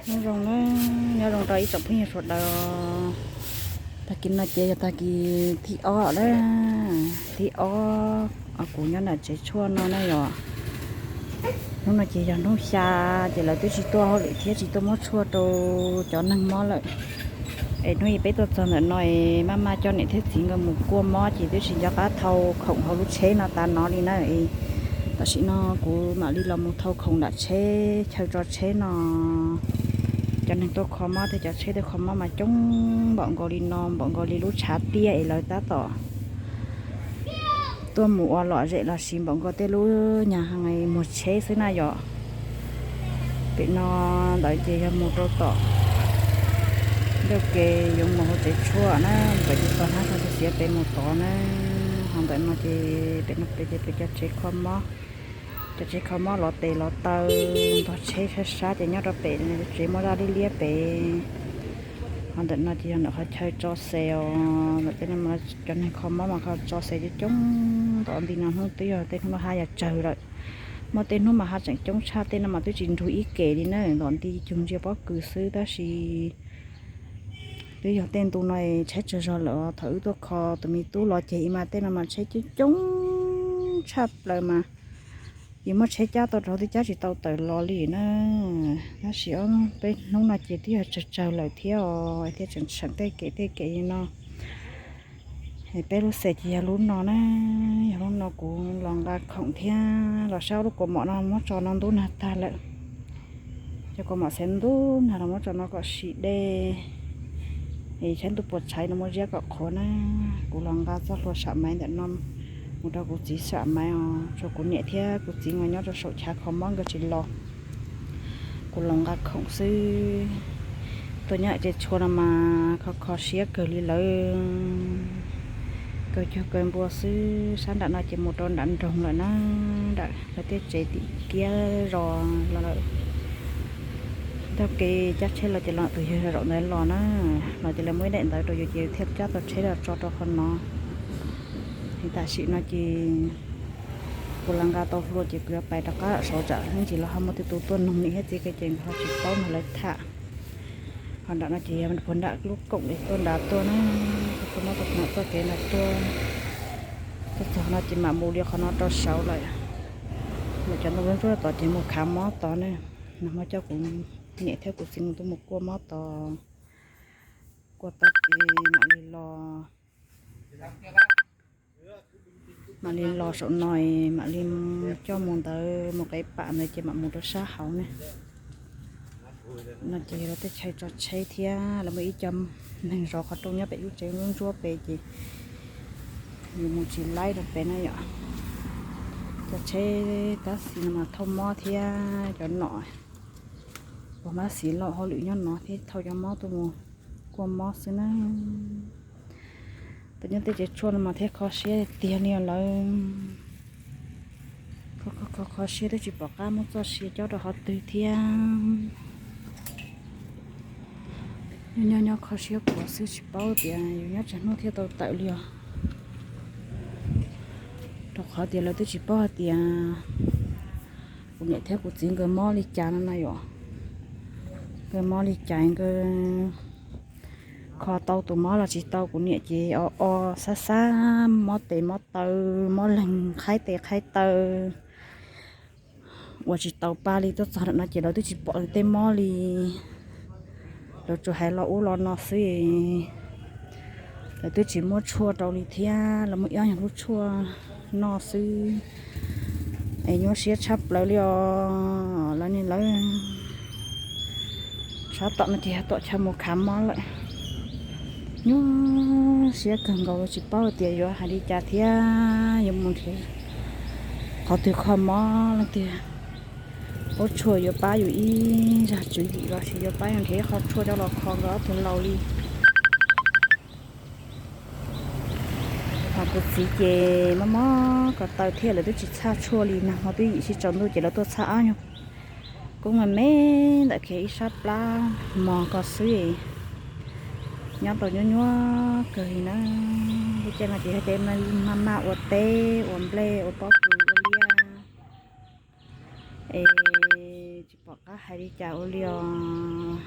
Nyob zoo na, nyob zoo rau ib tsoom phooj ywg sawv daws. Tag kis no ces yog tag kis thib ob lawm, thib ob kuv nyob nram tsev tshuaj no na yom. Hnub no ces yog hnub xya, ces lawv twb tsis tuaj hauj lwm thiab tsis tuaj muab tshuaj rau cov neeg mob lawm. Es hnub ib peb tuaj txog ntawm no es maj maj coj niam thiab txiv nkawd mus kuaj mob ces twb tsis nco qab thau khoom hauv lub tsheb no tas no li na. Tam sim no kuv mam li los mus thau khoom nram tsheb chaw tso tsheb no. Cov neeg tuaj kho mob thiab cov tsheb tuaj kho mob mas coob npaum nkaus li no, npaum nkaus li lub tshav tiaj es lawv tab tom tuaj mus ua lom zem los sis npaum nkaus tej lub nyuag muag tsheb xwb na yom. Pem no ntawd ces yog mus rau tom ncauj ke yuav mus hauv tsev tshuaj na, pem ces txog hnab tso xiav pem mus tod na. Ho ntawm no ces pem no pem ces pem cov tsev kho mob, cov tsev kho mob los tes los taw ntog tsheb sab sab ces nyob rau pem tsev muaj zaj liab liab pem. Ho ntawm no ces yog ntawm qhov chaw tso xes os, ntawm tej no cov neeg kho mob mas kho tso xes coob coob ntom nti no. Hnub twb yog tej hnub lub hab yog tsawg lawm, muaj tej hnub mas hab tseem coob tshaj, tej no mas twb tsis nrug ib kem li na, ntom nti cug ntsia pob kws xwb tab sis twb yog tej ntu no tshaib tsawg zog lawm. Thaum wb tuaj kho tus me tub los ces ib mas tej no mas tshaib coob coob tshaj plaws mas yus muab tsheb cab tau rau twb cab tsis tau tawm los li na. Tab sis peb hnub no ces twb yog tsawg tsawg lawm thiab os, thiaj tseem tsheem tej kem tej kem li no. Peb lub xes ces yog lub no na, yog lub no kuv los nqa khoom thiab los saib lub kaus mom no muab tso no ntub nag tag lawm. Cov kaus mom xav ntub nag los muab tso no kom sim dej, es saib ntuj puas tshaiv no muab ziab kom qhuav na. Kuv los nqa txoj hlua sam maiv ntawm no mus rau kuv txiv sam maiv os, tshuav kuv niam thiab kuv txiv nkawd nyob rau saum chav kho mob nkawd tsis los. Kuv los nqa khoom xwb. Tuaj nyob tsev tshuaj no mas kho kho siab kawg li lawm, kawg cuag kawg npua xwb. Sab nram no ces mus rau nram nroog lawm na, nram lawv tej tsev tim kiab zos los lawm. Ncauj ke cab tsheb los ces los tus yawg zaum ntawd los na, los ces lawv muaj ib daim ntawv rau yus ces thiaj cab tau tsheb los tso rau qhov no. Tam sim no ces kuv los nqa tau hlua ces kuv yuav pais rov qab saud tsam ib ntsis los ho muaj tej tus tuaj noog niam thiab txiv ces nkawd ho tsis paub nrog lawv tham. Ho nram no ces yog puag nram lub koom li tuaj nrad tuaj na, tuaj muab tau txoj kev no tuaj, tuaj txog no ces mam mus li qhov no rau saud lawm. Mus cov ntoo ntsuab tod ces mus khav mob tod na, nag hmo coj kuv niam thiab kuv txiv nkawd tuaj mus kuaj mob tod. Kuaj tod ces mam li los, mam li los saum no, mam li coj mus ntawd mus qev pam ntawd ces mam mus rau sab hauv ne. No ces yog lawv tej chaw tso tsheb thiab lawv muaj ib co neeg zov qhov rooj nyob pem lub tsev ntsuab ntsuab pem ces yus mus tsis laib rau pem na yom. Cov tsheb tab sis no mas thauj mob thiab cov nom uas mab xis los hauj lwm nyob no thiab thauj cov mob tuaj mus kuaj mob xwb na. Tuaj nyob tej tsev tshuaj no mas thiaj kho siab tiag li lawm. Kho kho kho siab twb tsis pom qab muab txoj sia cob rau qhov twg thiab. Nyob nyob nyob kho siab kuav xwb tsis paub tias yus nyob tsawg hnub thiaj tau tawm li os. Rau qhov tias lawv twb tsis paub hais tias kuv niam thiab kuv txiv nkawd mob li cas no na yom. Nkawd mob li cas, nkawd kho tau tus mob los tsis tau. Kuv niam ces o o xab xab, mob tes mob taw, mob leeg, qhaib tes qhaib taw, ua tsis tau pa li. Tuaj txog ntawm no ces lawv twb tsis pom tej mob li. Lawv tsuas hais los ub los no xwb. Lawv twb tsis muab tshuaj rau li thiab, lawv muaj ib ob nyuag lub tshuaj noj xwb. Es nyuaj siab tshaj plaws li os. Lawv ni lawv sab tom no ces yog tom chaw mus khav mob lawm. Nyuaj siab kawg nkaus, tsis paub tias yuav hais li cas thiab, yuav mus nrhiav qhov twg kho mob leej twg paub tshuaj yuav pab yus ib zag tswv yim los sis yuav pab yus nrhiav ib qho tshuaj coj los kho nkawd ob tug laus li. Ho kuv txiv ces mob mob ko taw thiab, lawv twb tsis txhaj tshuaj li. Nag hmo twb yim sij tsaus ntuj ces lawv tuaj txhaj ob nyuag koob me me ntawm kiag ib sab plab mog ko xwb. Nyob tau nyuaj nyuaj kawg li na. Lub caij no ces yog caij maj maj ua teb ua nplej ua pob kws ua liaj es tsis pom qab Hais li cas ua li os,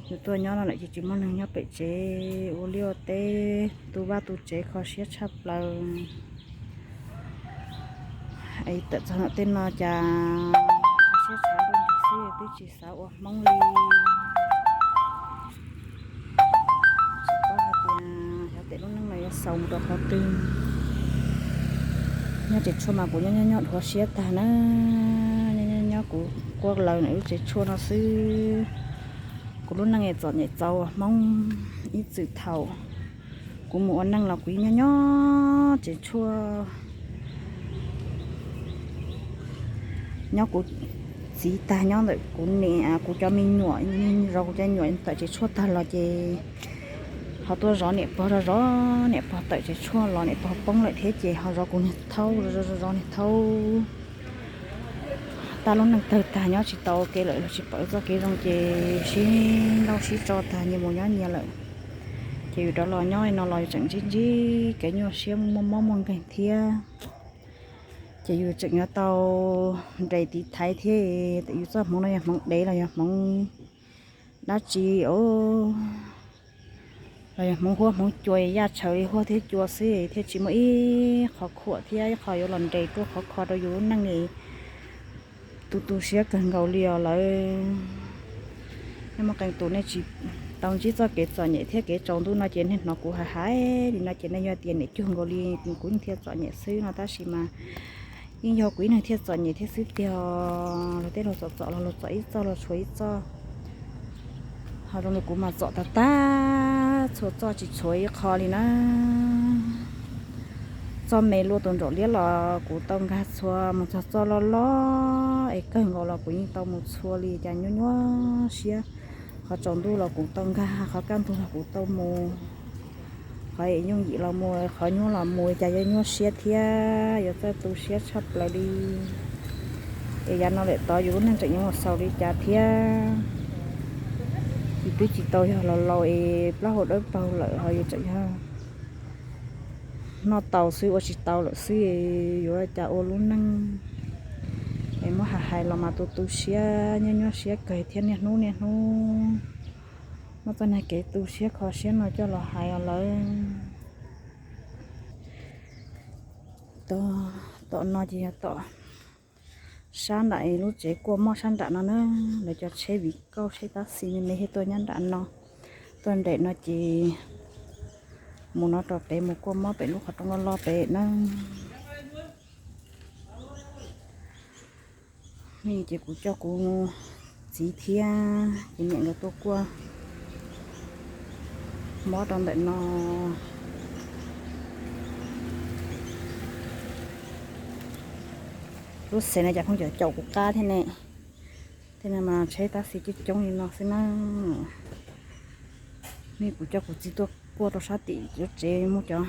yus tuaj nyob no lawm ces tsis muaj neeg nyob pem tsev, ua liaj ua teb tu vaj tu tsev kho siab tshaj plaws. Es tawm txog ntawm tej no cas kho siab tshav ntuj nrig xwb twb tsis xav ua Hmoob li. Tsis paub hais tias xyov tej lub neej no yuav xaus mus rau qhov twg. Nyob tsev tshuaj mas kuv nyob nyob nyob dhuav siab tag na, nyob nyob nyob kuv quaj laws ntawm lub tsev tshuaj no xwb. Kuv lub neej txom nyem txaus Hmoob ib txwm thaum kuv mus ua neej los kuv yeej nyob nyob tsev tshuaj. Nyob kuv txiv tag nyob ntawm kuv niam kuv cov me nyuam, zov kuv cov nyuam tawm tsev tshuaj tag los ces ho tuaj zov niam pog, zov niam pog tawm tsev tshuaj los niam pog poob lawm thiab ces ho zov kuv niag thaub, zov niag thaub. Tag lub neej tawg tag nyob tsis tau ua ke lawm, los tsis pom txoj kev zoo ces sib nrauj sib tso tag nyias mus nyob nyias lawm. Ces yus rov los nyob li no los yus tseem ntsib ntsib kev nyuaj siab muaj mob muaj nkeeg thiab. Ces yus tseem yuav tau nres tiv thaiv thiab. Yus txoj hmoov no yog hmoov dev los yog hmoov dab tsi os, los yog hmoov huab hmoov cua, yaj tshaws li huab thiab cua xwb thiaj tsis muaj ib qho khuam thiab ib qho yuav los nres ruaj khov kho rau yus lub neej li. Tu tu siab kawg nkaus li os lawm. Nej muaj qee tus nej tsis tau ntsib txoj kev txom nyem thiab kev tsaus ntuj no ces nej hnov kuv hais hais li no ces nej yuav tias niam cuag nkaus li kuv yeej thiaj txom nyem xwb no, tab sis mas yeej yog kuv ib leeg thiaj txom nyem thiab xwb tiag. Luag tej laug txom txom los luag txom ib txoj los tshuav ib txoj, ho zoo li kuv mas txom tag tag txhua txoj tsis tshuav ib qho li na. Txoj me luaj tus nraum liab los kuv tau nkag txhua mus txog txoj loj loj es kawg nkaus los kuv yeej tau mus txhua li cas nyuaj nyuaj siab. Qhov tsaus ntuj los kuv tau nkag, qhov kaj ntug los kuv tau mus, qhov yooj yim los mus, qhov nyuaj los mus cas yeej nyuaj siab thiab yuav txawj tu siab tshaj plaws li. Es yav no lawm tod yus lub neej tseem yuav mus xaus li cas thiab. Yus twb tsis tau yog laus laus es plaub hau dawb paug lawm ho yus tseem yog noj tau xwb ua tsis tau lawm xwb, yuav cas ua lub neej. Es muab hais hais los mas tu tu siab nyuaj nyuaj siab kawg thiab niaj hnub niaj hnub. Muab txoj niag kev tu siab kho siab no coj los hais os lawm. Tom no ces yog tom sab nram lub tsev kuaj mob sab nram no na, lawv cov tsheb viv kauj tsheb tab xi me me thiaj tuaj nyob nram no. Tuaj nram no ces mus no rau pem mus kuaj mob pem lub qhov rooj loj loj pem na. Ces kuv coj kuv txiv thiab kuv niam nkawd tuaj kuaj mob rau ntawm no. Lub xev no cas pheej caum caum kuv qab thiab ne. Tej no mas tsheb tab xi coob coob li no xwb na. Nej kuv coj kuv txiv tuaj kuaj rau sab tim lub tsev muaj cov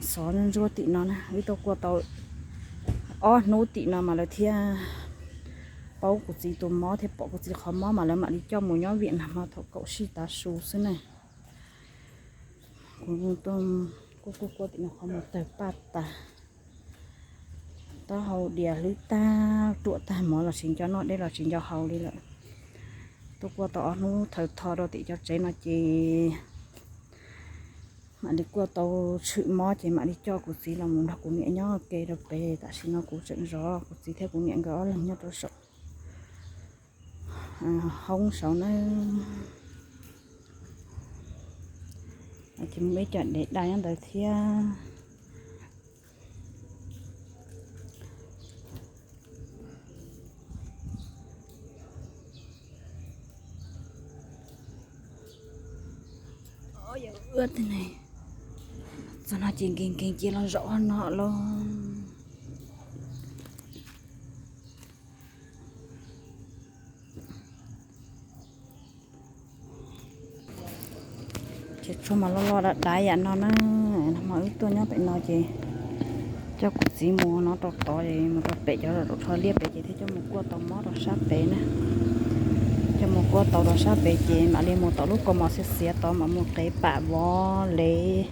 xov ntsuab tim no na, wb tuaj kuaj tau ob hnub tim no mas lawv thiaj paub kuv txiv tus mob thiab pom kuv txiv qhov mob mas lawv mam li coj mus nyob Viam Nam no thaum kaum sij tav su xwb ne. Kuv kuaj kuaj kuaj tim no qhov muag tawg paj tas, taub hau dias hlwb tag, ruam tag, mov los tsis nco noj, dej los tsis nco haus li lawm. Tuaj kuaj tau ob hnub thaws tho rau tim cov tsev no ces mam li kuaj tau tshwm mob ces mam li coj kuv txiv los mus nrog kuv niam nyob ua ke rau pem. Tam sim no kuv tseem zov kuv txiv thiab kuv niam nkawd ob leeg nyob rau saum hoob saud na. Ces muaj ib co dev daj nyob ntawd thiab. Txog no ces nkees nkees ces los zaum no lauj. Ces tshuaj mas loj loj dav dav yam no na, no mas wb tuaj nyob pem no ces coj kuv txiv mus no rau tod, mus rau pem cov zaum rau tsho liaj pem ces thiaj coj mus kuaj tau mob rau sab pem na. Coj mus kuaj tau rau sab pem ces mam li mus tom lub kaus mom xiav xiav tod mam mus qev pam vov lev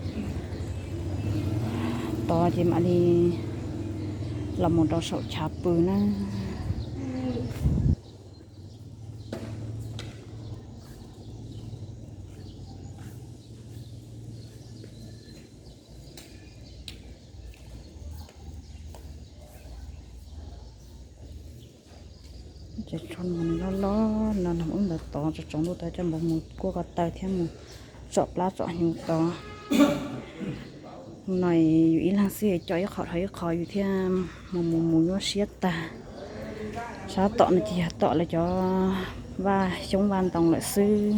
tod ces mam li los mus rau saum chav pw na. Ces tsho no nws loj loj no, nag ub ntawd tod tsoom tsoom ntuj tod coj npawg mus kuaj ko taw thiab mus tsom plab tsom hnyuv tod. No yus ib leeg xwb coj ib qho dhau ib qho yus thiaj mus mus mus nyuaj siab tag. Sab tom no ces yog tom lawv cov vaj xyoob vaj ntoo lawm xwb.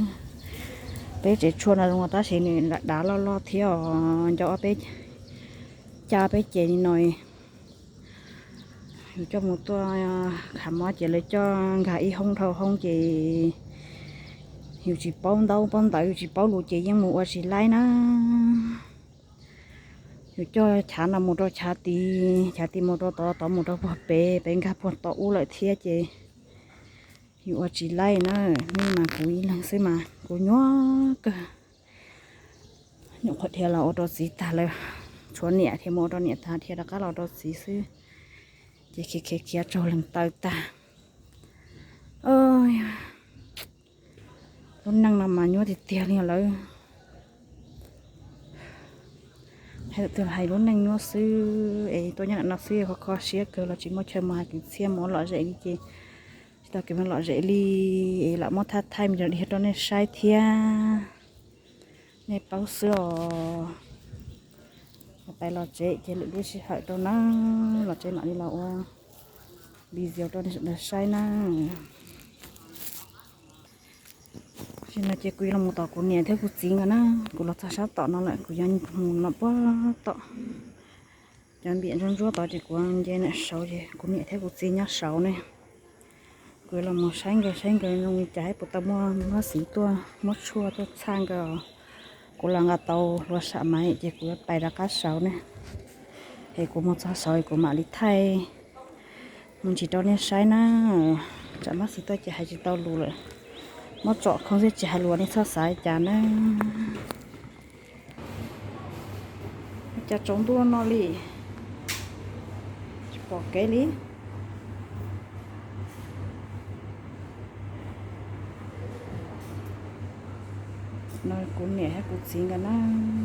Peb tsev tshuaj no zoo tab sis nws dav dav loj loj thiab os, nco ob peb, caj peb ces li no. Yus coj mus tuaj khav mob ces lawv coj nkag ib hoob dhau hoob ces yus tsis paub ntaub paub ntawv yus tsis paub lus ces yeej mus ua tsis laib na. Yus coj chav no mus rau chav tid, chav tid mus rau tod, tod mus rau puag pem, pem nkag puag tod ub lawm thiab ces yus ua tsis laib na. Nej mas kuv ib leeg xwb mas kuv nyuaj kawg. Nyuam qhuav dhia los ua rau txiv tag lawm, tshuav niam dhia mus ua rau niam tag dhia rov qab los ua rau txiv xwb. Ces khiav khiav khiav tsaug leeg taw tag. Lub neej no mas nyuaj tiag tiag li lawm. Hais lus twg hais lub neej nyuaj xwb es tuaj nyob ntawm no xwb ho kho siab kawg los tsis muaj chaw mus hais kwv txhiaj mus lom zem li ces tsis tau kev mus lom zem li es lam muab thaj thaij me ntsis rau nej saib thiab. Nej paub xwb os. Pais los tsev ces lwm lub sij hawm rau na, los tsev mam li los ua video rau nej sawv daws saib na. Tam sim no ces kuv yuav los mus tom kuv niam thiab kuv txiv nkawd na. Kuv los txog sab tom no lawm, kuv yuav mus no puag tom cov npiam ntsuab ntsuab tod ces kuv nce ntawm saud ces kuv niam thiab kuv txiv nyob saud ne. Kuv yuav los mus saib nkawd, saib nkawd zoo li cas, puas tau muaj mab xiv tuaj muab tshuaj tuaj txhaj nkawd. Kuv los nqa tau hlua sam mas ces kuv yuav pais rov qab saud ne. Es kuv mus txog saud kuv mam li thaij me ntsis rau nej saib na. Tsam mab xiv tuaj ces hais tsis tau lus lawm, muab tsom khooj xwb tsis hais lus nej txhob xav li cas na. Cas tsaus ntuj no li, tsis pom kev li. No kuv niam thiab kuv txiv nkawd na,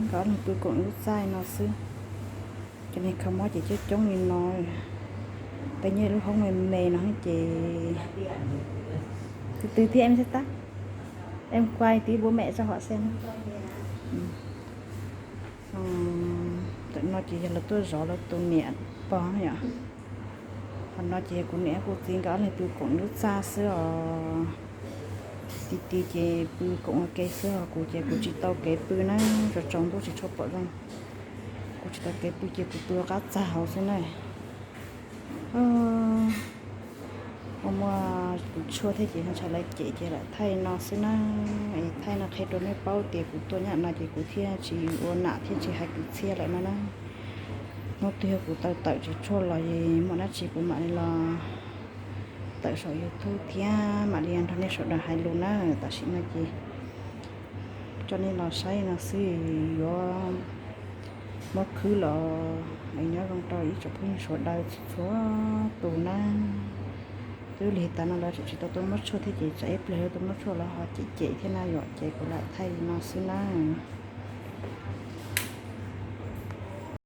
nkawd ob leeg pw koom lub txaj no xwb. Cov neeg kho mob ces coob coob li no. Peb nyob lub hoob me me no ces từ từ thì em sẽ tắt. Em quay tí bố mẹ cho họ xem. Ntawm no ces yog lawv tuaj zov lawv tus niam pog yom. Qhov no ces yog kuv niam kuv txiv nkawd ob leeg pw koom lub txaj xwb os. Ti ti ces pw koom ua ke xwb os, kuv ces kuv tsis tau kev pw na, tsaus tsaus ntuj tsis tshua pom zoo. Kuv tsis tau kev pw ces kuv pw qab txag hauv xwb na. Ua muaj tus tshuaj thiab ces ntshai lawv cem ces lam thaij no xwb na. Es thaij no qhia rau nej paub tias kuv tuaj nyob no ces kuv thiaj tsis ua nam thiab tsis hais kwv txhiaj lawm no na. Hnub twg yog kuv tau tawm tsev tshuaj los es muaj dab tsi kuv mam li los tawm saum YouTube thiab mam li nrog nej sawv daws hais lus na. Tam sim no ces coj nej los saib no xwb, yuav muab khwb los es nyob zoo rau ib tsoom phooj ywg sawv daws txhua tus na. Twb lig tas no lawv tseem tsis tau tuaj muab tshuaj thiab ces tsam ib pliag lawv tuaj muab tshuaj lawv ho cem cem thiab na yom, ces kuv lam thaij li no xwb na.